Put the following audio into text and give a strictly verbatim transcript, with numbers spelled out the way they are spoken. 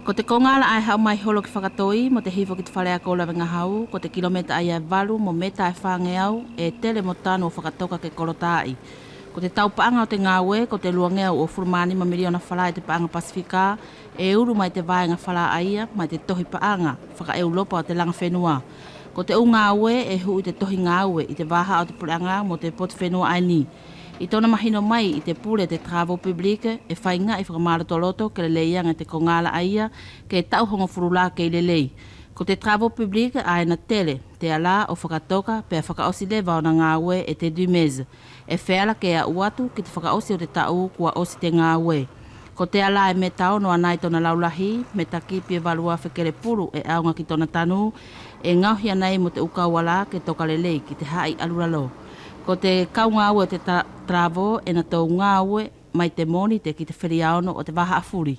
Ko te kogala ʻae ʻe haʻu mai holo ki Fakatoi mo te hifo ki te faleako Lavegahau, ko te kilometa ʻaia ʻe valu mo meta ʻe fageau ʻe tele mo tanu ʻo fakatoka ke kolotaʻi. Ko te tau paʻaga ʻo te gaue, ko te luageau uafulu ma nima miliona fala ʻi te paʻaga Pasifika, ʻe ulu mai te vaega fala ʻaia mai te tohi paʻaga faka-Europa ʻo te laga fenua. Ko te ʻu gaue ʻe huʻu ʻi te tohi gaue ʻi te vahaʻa ʻo te puleʻaga mo te potu fenua ʻaeni. ʻI tona mahino mai ʻi te pule ʻo te Travaux Publics, ʻe faigaʻi fakamalotoloto ke lelei age te kogala ʻaia ke taʻu hogofulu la kei lelei. Ko te Travaux Publics ʻaena tele te ala ʻo fakatoka pea fakaʻosi leva ʻona gaue e te DUMES. ʻE feala ke aʻu atu ki te fakaʻosi ʻo te taʻu kua ʻosi te gaue. Ko te ala ʻe meta ono anai tona laulahi, meta kipi ʻe valu afe kele pulu ʻe ʻaoga ki tona tanu, ʻe gaohi anai mo te ʻu kauala ke toka lelei ki te haʻi alu lalo. Ko te kau gaue ʻo te ta-, Travaux ʻe natou gaue mai te Monite ki te feliaono ʻo te vahaʻa fuli.